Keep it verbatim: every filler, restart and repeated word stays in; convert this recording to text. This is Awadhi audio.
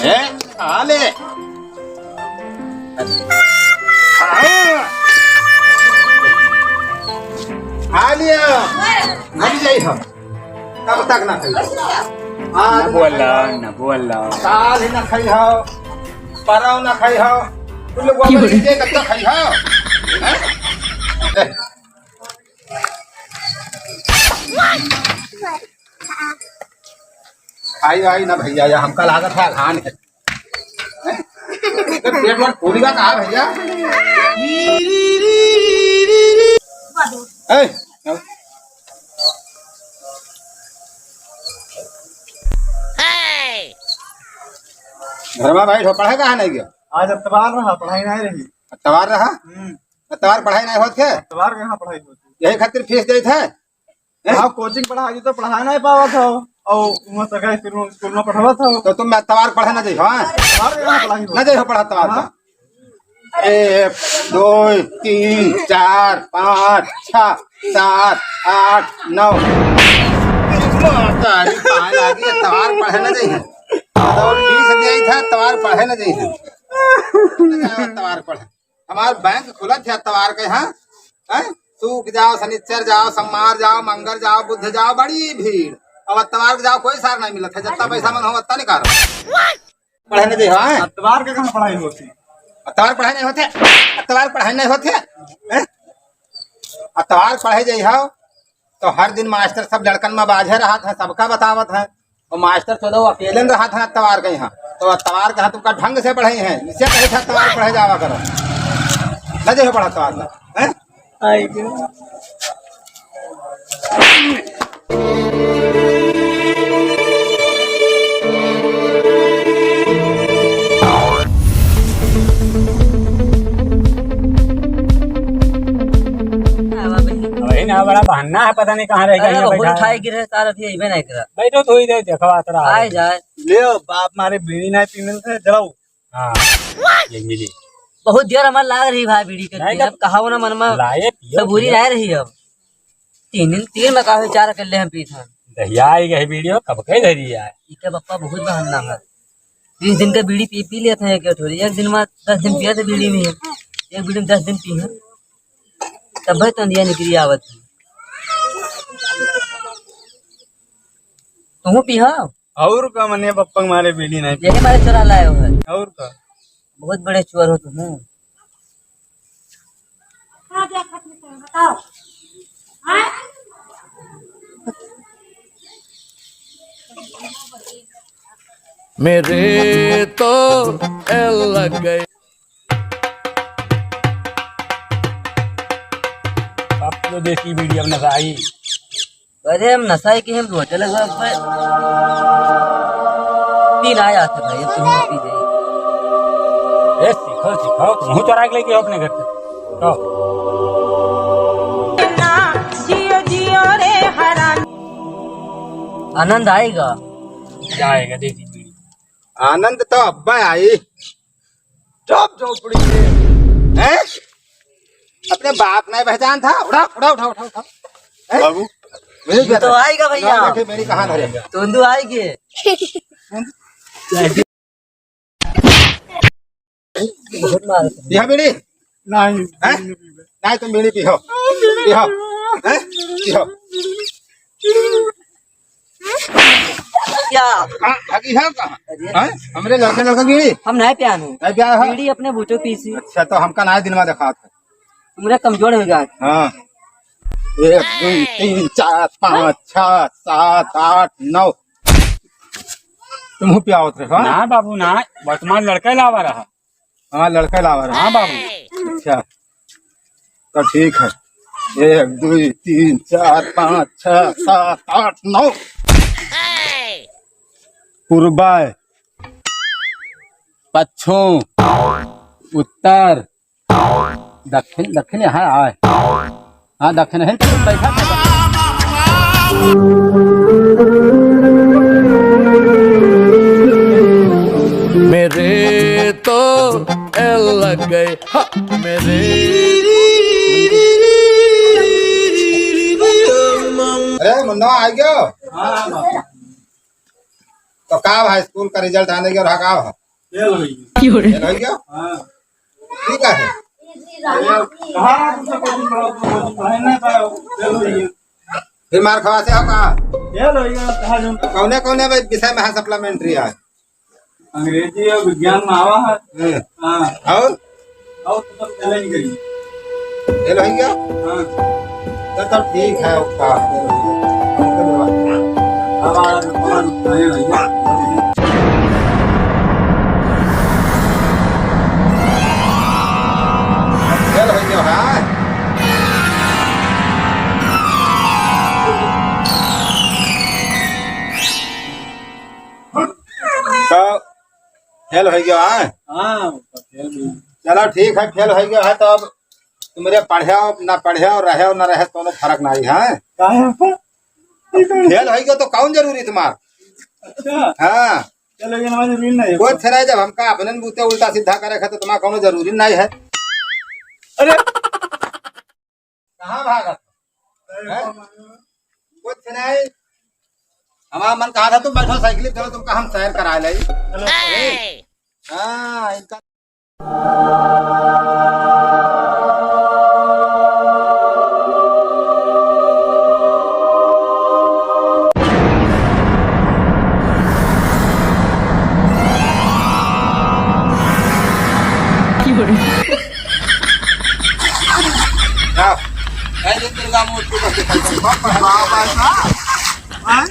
ए, खा ले। खा। खा लिया। मर जाई हम। तब तक ना खाई। आज न ना बोला, खाई। न बोला। काल ही ना खाई हो, परौ ना खाई हो। तुम लोग की बोले? कब तक खाई हो? हैं? खाई वाई ना भैया, या हमका लागत है अघान है। हैं? ये पेट में पूरी का कहा भैया? ए, घर में भाई पढ़ा कहाँ नहीं गया? आज अतवार रहा, पढ़ाई नहीं रही। अतवार रहा? हम्म। अतवार पढ़ाई नहीं होत के? अतवार के यहाँ पढ़ाई होती। यही खातिर फीस देत है? हैं? हाँ, कोचिंग पढ़ाई तो पढ़ाई नहीं पावत हो, और वहाँ सरकारी स्कूल में, स्कूल में पढ़ावत हो। तो तुम अतवार पढ़े ना जाइहो, हाँ? अतवार के यहाँ पढ़ाई होती। ना जाइहो पढ़ा अतवार का? हाँ। एक, दो, तीन, चार, पाँच, छः, सात, आठ, नौ। तारी पाए लागी, अतवार पढ़े ना जाइहो। और फीस देत है, अतवार पढ़े ना जाइहो। अतवार पढ़े। हमार बैंक खुलत है अतवार के, हाँ? हैं? शुक जाओ, शनिचर जाओ, सोमवार जाओ, मंगर जाओ, बुध जाओ, बड़ी भीड़। अब अतवार के जाओ, कोई सार नहीं मिलत है। जितना पैसा मन हो, उतना निकालो। पढ़े नहीं जाइहो, हाँ? अतवार के कहाँ पढ़ाई होती? अतवार पढ़ाई नहीं होते, अतवार पढ़ाई नहीं होते, हैं? अतवार पढ़े जाइहो, तो हर दिन मास्टर सब लड़कन में बाझे रहत है, सबका बतावत है। और मास्टर चलो अकेले न रहत है अतवार के यहाँ, तो अतवार के यहाँ तुमका ढंग से पढ़ाई है, इसे कहे था अतवार पढ़े जावा करो, न जाइहो पढ़ा अतवार का, हैं? आई गयो। आवा बहिन। वही ना, बड़ा बहाना है, पता नहीं कहाँ रह गया, अरे, यहाँ बहुत बैठा है। उठाए गिरे, तार अभी अइबे नहीं करा। बैठो, थोड़ी देर देखो, आत रहा। आए जाए। ले बाप, मारे बीड़ी नहीं पीने थे, जलाओ। हाँ, ये मिली। बहुत देर हमार लाग रही भाई बीड़ी के नहीं लिए। तो अब कहाओ ना मन में लाए पियो, सबूरी पियो। नहीं रही अब। तीन दिन, तीन में काफी चार कर ले हम पीत हैं। दहिया आई गई बीड़ी, कब के धरी है? इके पप्पा बहुत बहाना है। बीस दिन का बीड़ी पी, पी लेते हैं एक ठोरी। एक दिन में दस दिन पिया थे बीड़ी में। एक बीड़ी में दस दिन पी है। तब भाई तो अंधिया निकली आवत है। तुहूँ पी हो? और का मने पप्पा के मारे बीड़ी नहीं पी। यही मारे चुरा लाए हो है। और का? बहुत बड़े चोर हो तुम। हाँ, क्या खत्म करो, बताओ। हाँ? मेरे तो एल लग गए। अब तो देसी बीड़ी अब नशा आई। अरे हम नशा ही के हम रोज लगवा पे पी ना जाते भाई, तुम पी दे। ए, सीखो, सीखो, तुम चोरा के लेके आओ अपने घर से। खाओ। जियो, जियो रे हरान। आनंद आएगा। क्या आएगा देसी बीड़ी? आनंद तो अब्बा आई। चुप झोपड़ी के। हैं? अपने बाप नहीं पहचान था? उठा, उठा, उठा, उठा, उठा। हैं? बाबू। मेरे तू तो आएगा भैया। ना देखे, मेरी कहाँ धरे? तू तो आएगी। बहुत मार। यह बीड़ी? नहीं, हैं? नहीं पीबे। नहीं, तुम बीड़ी पीहो। पीहो। हैं? पीहो। क्या? कहाँ? भागी है कहाँ? अरे। हैं? हमरे लड़के लड़का बीड़ी? हम नहीं पियान है। नहीं पिया है? बीड़ी अपने बूटो पीसी। अच्छा, तो हमका ना दिनवा दिखात है। हमरे कमजोर हो गया। हाँ। एक, दो, तीन, चार, पाँच, छः, सात, आठ, नौ। तुम पियावत रहे, हाँ? ना बाबू, ना। वर्तमान लड़का लावा रहा। हाँ, लड़का लावा रहा। हाँ बाबू। अच्छा, तो ठीक है। एक, दो, तीन, चार, पाँच, छः, सात, आठ, नौ। पूर्वाय, पच्छिम, उत्तर, दक्षिण, दक्षिण यहाँ आए। हाँ, दक्षिण है, तो बैठा था। मेरे तो एल लग गए, हाँ, मेरे। अरे मुन्ना, आ गयो? हाँ, हाँ। तो का भाई, स्कूल का रिजल्ट आने के और का भाई? फेल हो गया। फेल हो गया? हाँ। ठीक है। अरे, कहाँ तुमसे कोचिंग पढ़ा, तुम कोचिंग पढ़ाई नहीं पाए हो, फेल हो गया। फिर मार खवासे हो का? फेल हो गया, कहाँ जाऊँ? कौने, कौने विषय में है सप्लीमेंट्री आज? अंग्रेजी और विज्ञान में आवा है। हाँ। हाँ। और? और तो सब चैलेंज करिए। फेल हो गया? हाँ। तो तब ठीक है, ओका। अब आ रहा है, तुम्हारा नुकसान है भैया। फेल हो गया है। तो फेल हो गया है? हाँ, फेल भी। चलो ठीक है, फेल हो गया है तो अब तुम्हरे पढ़े हो ना पढ़े हो, रहे हो ना रहे, कोनो फर्क नहीं है। काहे पर? फेल हो गया तो कौन जरूरी तुम्हार? अच्छा। हाँ। चलो, ये हमारे जरूरी नहीं है। कोई फेराए जब हमका अपने बूते उल्टा सीधा करे खातिर तुम्हारा कोनो जरूरी नहीं है। अरे। कहाँ भागत? हैं? कुछ नहीं। हमारा मन कहा था तुम बैठो साइकिल पे, चलो तुमका हम सैर करा ले। चलो। हाँ, इनका आओ। ए, ये दुर्गा मूर्ति को देखो। बाबा साहब। हाँ?